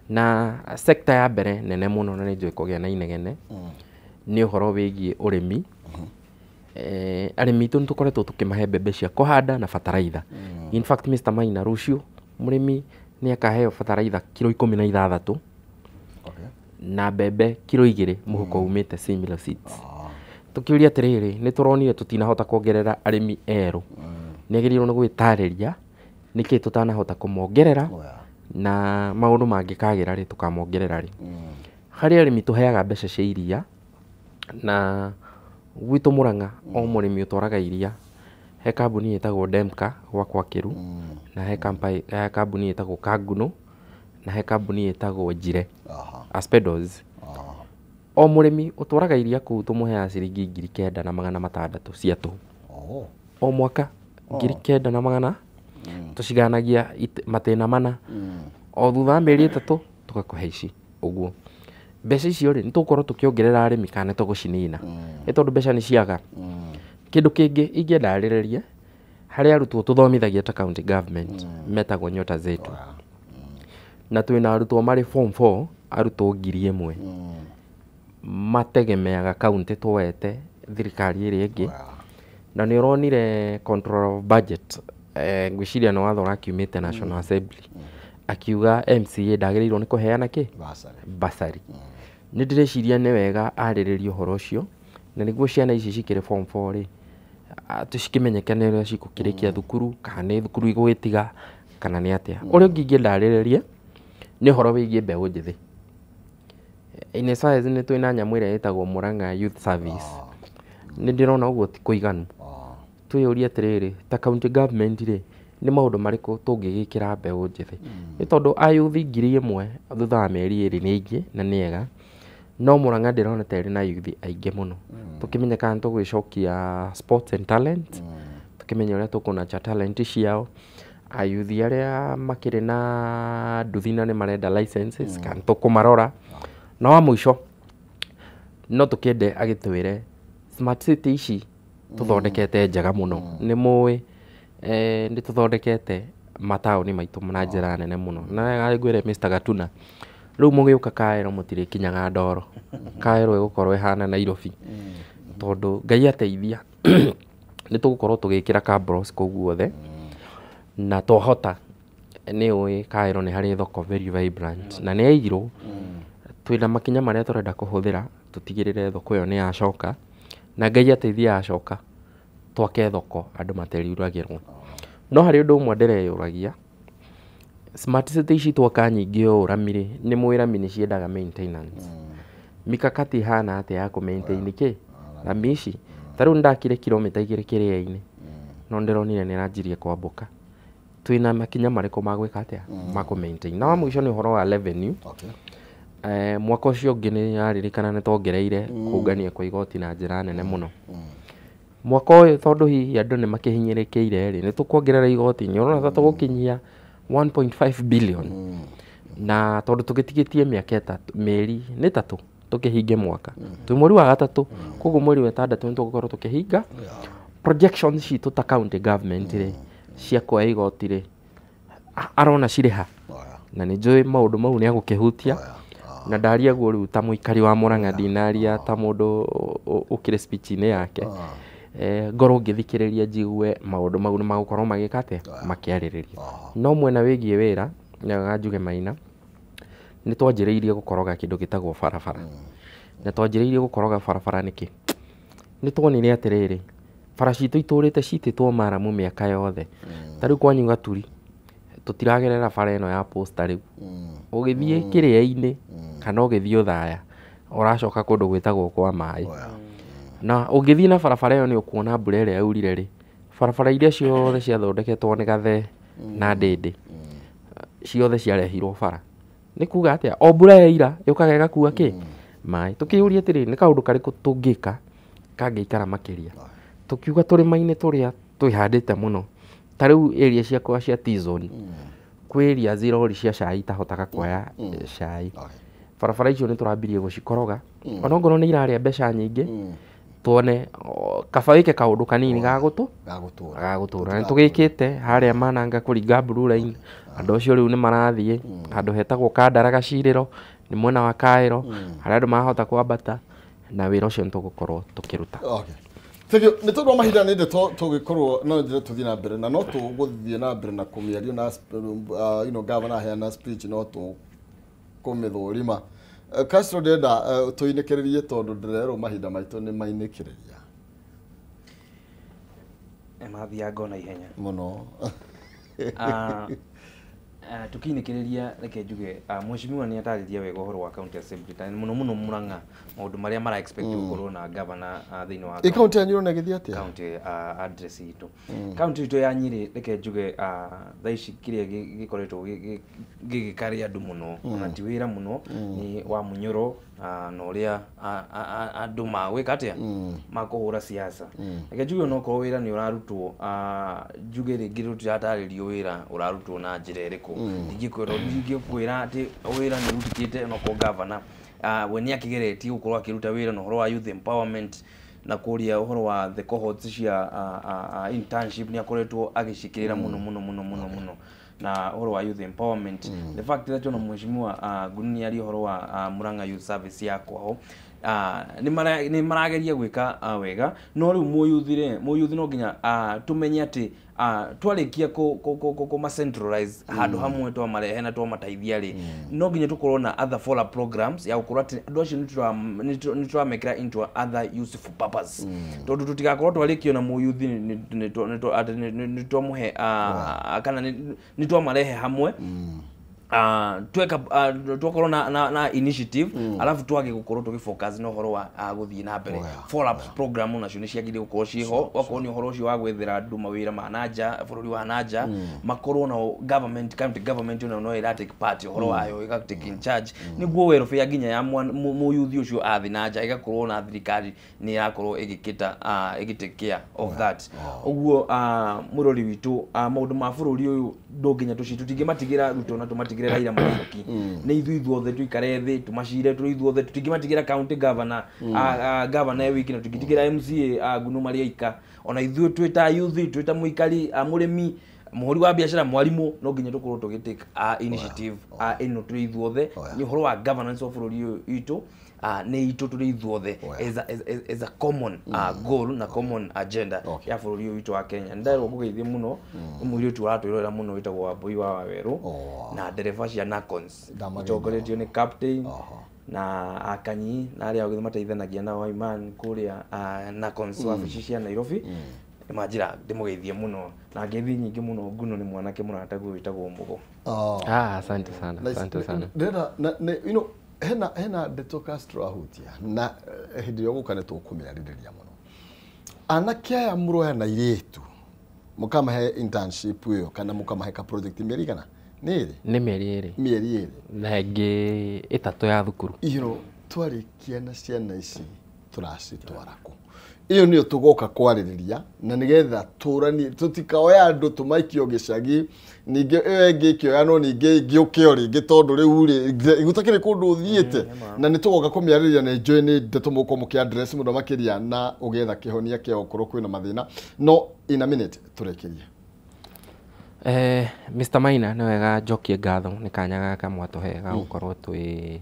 Na sector ya mbere nene mũno na nĩ njũĩ kũgĩa na inegene nĩ ũhoro wĩgiĩ ũrĩmi. Arĩmi aitũ nĩ tũkoretwo tũkĩmahe mbembe cia kũhanda na bataraitha. In fact, Mr. Maina, rũciũ mũrĩmi nĩ akaheo bataraitha kiro 16 na mbembe kiro 2 mũhuko umĩte Similo Seeds. Tũkĩũria atĩrĩrĩ, nĩ tũronire tũtinahota kuongerera arĩmi erũ. Nĩ agĩrĩirwo nĩ gwĩtarĩria nĩkĩ tũtanahota kũmongerera na maũndũ mangĩkagĩra rĩ tũkamongerera rĩ. Harĩ arĩmi tũheaga mbeca cia iria na gwitũ Murang'a o mũrĩmi ũtwaraga iria he kambuni ĩtagwo Demka gwakwa Kĩru, na he kambuni ĩtagwo Kanguno, na he kambuni ĩtagwo Njire Aspedos. O mũrĩmi ũtwaraga iria kũu tũmũheaga ciringi 9,600 cia tũhũ. O mwaka 9,000 tũciganagia matĩna mana. O thutha wa mĩeri 3 tũgakũhe ici ũguo. Mbeca icio rĩ nĩ tũgũkorwo tũkĩongerera arĩmi kana nĩ tũgũcinina? Nĩ tondũ mbeca nĩ ciaga. Kĩndũ kĩngĩ ingĩenda arĩrĩrie harĩ arutwo tũthomithagia ta county government metagwo Nyota Zetu. Na twĩna arutwo marĩ form 4, arutwo 1,000 mategemeaga county tuoete thirikari ĩrĩa ĩngĩ. Na nĩ ũronire control of budget, ngwĩciria nĩ watho ũrakiumĩte National Assembly akiuga MCA ndagĩrĩirwo nĩ kũheana kĩ basari. Nĩ ndĩreciria nĩ wega arĩrĩrie ũhoro ũcio na nĩguo ciana ici cikĩrĩ form 4 rĩ tũcikĩmenyeke nĩ ũrĩa cigũkĩrĩkia thukuru kana nĩ thukuru igũgĩtiga kana nĩ atĩa. Ũrĩa ũngĩ ingĩenda arĩrĩrie nĩ ũhoro wĩgiĩ mbeũ njĩthĩ. In as far as nĩ twĩna nyamũ ĩrĩa ĩtagwo Murang'a Youth Service, nĩ ndĩrona ũguo ti kũiganu. Twĩyũrie atĩrĩrĩ, ta county government rĩ nĩ maũndũ marĩkũ tũngĩgĩkĩra mbeũ njĩthĩ? Nĩ tondũ ayuthi 1,000 thutha wa mĩeri 2 nĩ aingĩ na nĩ ega, no Murang'a ndĩrona ta ĩrĩ na yuthi aingĩ mũno. Tũkĩmenye kana nĩ tũgwĩcokia sports and talent, tũkĩmenye ũrĩa tũkũnacha talent ciao. Ayuthi arĩa makĩrĩ na nduthi na nĩ marenda licenses kana tũkũmarora. Na wa mũico no tũkĩende agĩtwĩre smart city ici tũthondekete njega mũno. Nĩ mũĩ nĩ tũthondekete mataũni maitũ na njĩra nene mũno. Na wega ngwĩre Mr. Gatuna, rĩu mũgĩũka Kaero mũtirĩkinyaga ndoro. Kaero ĩgũkorwo ĩhana Nairobi. Tondũ Ngai ateithia nĩ tũgũkorwo tũgĩkĩra cabros kũu guothe na twahota nĩ ũĩ Kaero nĩ harĩ thoko very vibrant na nĩ yaigirwo. Twĩna makinya marĩa tũrenda kũhũthĩra tũtigĩrĩre thoko ĩyo nĩ yacoka na Ngai ateithia yacoka twake thoko andũ materiuragĩrwo. No harĩ ũndũ ũmwe ndĩreyũragia, smart city ici twaka nyingĩ ũũ rami rĩ, nĩ mũĩ rami nĩ ciendaga maintenance. Mikakati ĩhana atĩa ya kũ maintain kĩ rami ici? Ta rĩu nĩndakire kilomita 2 kĩrĩa-inĩ no ndĩronire nĩ ĩranjirie kwambũka. Twĩna makinya marĩkũ ma gwĩka atĩa ma kũ maintain? Na wa mũico nĩ ũhoro wa revenue. Mwaka ũcio ũngĩ nĩ aririkana nĩ twongereire kũngania kwa igoti na njĩra nene mũno. Mwaka ũyũ tondũ hihi andũ nĩ makĩhinyĩrĩkĩire rĩ, nĩ tũkuongerera igoti, nĩ ũrona ta tũgũkinyia 1.5 billion. Na tondũ tũgĩtigĩtie mĩaka 3, mĩeri nĩ 3 tũkĩhinge mwaka. Twĩ mweri wa 3, koguo mweri wa 6 nĩ tũgũkorwo tũkĩhinga. Projections citũ ta county government rĩ, cia kuoya igoti rĩ, arona cirĩ ha? Na nĩ njũĩ maũndũ mau nĩ agũkĩhutia. Na ndaria guo rĩu ta mũikari wa Murang'a, ndinaria ta mũndũ ũkĩrĩ speech-inĩ yake. Ngorwo ngĩthikĩrĩria njigue maũndũ mau nĩ magũkorwo magĩka atĩa makĩarĩrĩrio. No mwena wĩgiĩ wĩra nĩ wega njuge Maina, nĩ twanjĩrĩirie gũkoroga kĩndũ gĩtagwo barabara. Na twanjĩrĩirie gũkoroga barabara nĩkĩ? Nĩ tuonire atĩrĩrĩ, bara citũ itũrĩte citĩtwo maramu mĩaka yothe. Ta rĩu kwanyu Gaturi tũtiragerera bara ĩno ya posta rĩu. Ũgĩthiĩ kĩrĩa-inĩ kana ũgĩthiĩ Othaya ũracoka kũndũ gwĩtagwo kwa maĩ. Na ũngĩthiĩ na barabara ĩyo nĩ ũkuona mbura ĩrĩa yaurire rĩ, barabara iria ciothe ciathondeketwo nĩ Gathee na Ndĩndĩ ciothe ciarehirwo bara. Nĩ kuga atĩa? O mbura yaira yũkaga ĩgakua kĩ? Maĩ. Tũkĩyũria atĩrĩrĩ, nĩ kaũndũ karĩkũ tũngĩka kangĩikara makĩria? Tũkiuga tũrĩma-inĩ tũrĩa twĩhandĩte mũno, ta rĩu area ciakwa cia T-zone, kwĩ area zirori cia cai itahotaga kuoya cai. Barabara icio nĩ tũrambirie gũcikoroga, ona ongorwo nĩ irarĩa mbeca nyingĩ. Tuone kaba wĩke kaũndũ kanini gagũtũra. Nĩ tũgĩkĩte harĩa Mananga kũringa Blue Line, andũ acio rĩu nĩ marathiĩ handũ hetagwo Kandara Gacirĩro, nĩ mwena wa Kaĩro, harĩa andũ marahota kwambata, na wĩra ũcio nĩ tũgũkorwo tũkĩruta. Okay. Thank you. Nĩ tondũ wa mahinda nĩ ndeto tũgĩkorwo no njĩre tũthiĩ na mbere na no tũgũthiĩ na mbere na kũmĩario na you know, governor aheana speech no tũkũmĩthũrima. Castro ndĩrenda tũinĩkĩrĩrie tondũ ndĩrerwo mahinda maitũ nĩ mainĩkĩrĩria. Mathianga ona ihenya mũno. Tukiinĩkĩrĩria reke njuge mheshimiwa nĩ atarĩria wega ũhoro wa county assembly ta mũno mũno Murang'a maũndũ marĩa mara expect gũkorwo na governor thĩinĩ wa Ĩ kaunti yanyu ĩrona ĩgĩthiĩ atĩa? County address itũ, county itũ ya Nyĩrĩ, reke njuge thaa ici kĩrĩa gĩkoretwo gĩgĩkarĩa andũ mũno ona ti wĩra mũno nĩ wa mũnyoro na ũrĩa andũ magwĩka atĩa makũhũra siasa. Reke njuge onokorwo wĩra nĩ ũrarutwo, njuge rĩngĩ tũtiratarĩrio wĩra ũrarutwo na njĩra ĩrĩkũ. Ndingĩkwĩra atĩ wĩra nĩ ũrutĩkĩte onokorwo governor we nĩ akĩgeretie gũkorwo akĩruta wĩra na ũhoro wa youth empowerment na kũrĩa ũhoro wa the cohorts cia internship nĩ akoretwo agĩcikĩrĩra mũno mũno mũno mũno mũno na ũhoro wa youth empowerment. The fact that ona mheshimiwa Nguni nĩ aria ũhoro wa Murang'a Youth Service ya kwao, nĩ marageria gwĩka wega, no rĩu mũyuthi rĩ, mũyuthi no nginya tũmenye atĩ twarĩkia kũma centralize handũ hamwe twamarehe na twamateithia rĩ, no nginya tũkorwo na other follow up programs ya gũkorwo atĩ andũ acio nĩ tũramekĩra into other useful purpose, tondũ tũtigakorwo twarĩkia na mũyuthi atĩ nĩ twamũhe kana nĩ twamarehe hamwe, tweka twakorwo na initiative alafu twage gukorwo tũgĩfocus na ũhoro wa gũthiĩ na mbere. Follow up program nacio nĩ ciagĩrĩire gũkorwo ciĩho, okorwo nĩ ũhoro ũcio wa gwethera andũ mawĩra ma nanja bũrũri wa nanja, makorwo na government, county government onayo no ĩra take part ũhoro wayo, ĩga take in charge nĩguo welfare nginya ya mũyuthi ũcio athiĩ nanja ĩgakorwo na thirikari nĩ ĩrakorwo ĩgĩkĩta ĩgĩ take care of that. Ũguo mũrori witũ, maũndũ ma bũrũri ũyũ no nginya tũtingĩmatigĩra Ruto na tũmatigĩre Raila Mũrĩki, nĩ ithuĩ ithuothe tũikare thĩ tũmacire tũrĩ ithuothe. Tũtingĩmatigĩra county governor, governor e wiki, na tũtingĩtigĩra MCA Ngunu marĩ aika. Ona ithuĩ twĩ ta youth, twĩ ta mũikari, mũrĩmi, mũhũri wa biacara, mwarimũ, no nginya tũkorwo tũgĩ take initiative ĩno tũrĩ ithuothe. Nĩ ũhoro wa governance wa bũrũri ũyũ witũ, nĩ itũ tũrĩ ithuothe as a common goal na common agenda ya bũrũri ũyũ witũ wa Kenya. Nĩ nderwo ngũgeithie mũno mũirĩtu ũratwĩrorera mũno wĩtagwo Wambui wa Wawerũ na ndereba cia Nacons itongoretio nĩ captain na akanyi na arĩa othe mateithanagia nao Iman kũrĩa Nacons wabici cia Nairobi. Nĩmanjĩra ndĩmũgeithie mũno na ngeithi nyingĩ mũno. Nguno nĩ mwanake mũrataguo wĩtagwo Mũgo. Ah, asante sana. Asante sana. Ndĩrenda you know, hena ndeto Castro ahutia na hĩndĩ ĩrĩa ũgũka nĩ tũkũmĩarĩrĩria mũno. Anake aya mũroya na irĩtu mũkamahe internship ĩyo kana mũkamahe ka project mĩeri igana nĩ ĩrĩ? Nĩ mĩeri 2. Mĩeri 2. Na ĩngĩ 3 ya thukuru. You know, twarĩkia na ciana ici tũracitwara kũ? Ĩyo nĩyo tũgoka kwarĩrĩria na nĩgetha tũranie tũtikaoya andũ tũmaikio gĩcagi, ningĩ ĩyo ĩngĩ ĩkĩoya no ningĩ ĩngĩ ũkĩo rĩngĩ tondũ rĩu rĩ gũtakĩrĩ kũndũ ũthiĩte, na nĩ tũgoka kũmĩarĩrĩria na njũĩ nĩ ndeto mũgũkorwo mũkĩ address mũno makĩria na ũgĩetha kĩhonia kĩa okorwo kwĩna mathĩna, no in a minute tũrĩkĩrie. Mr. Maina, nĩ wega njokie ngatho nĩ kanya gaka mwatũhe ga gũkorwo twĩ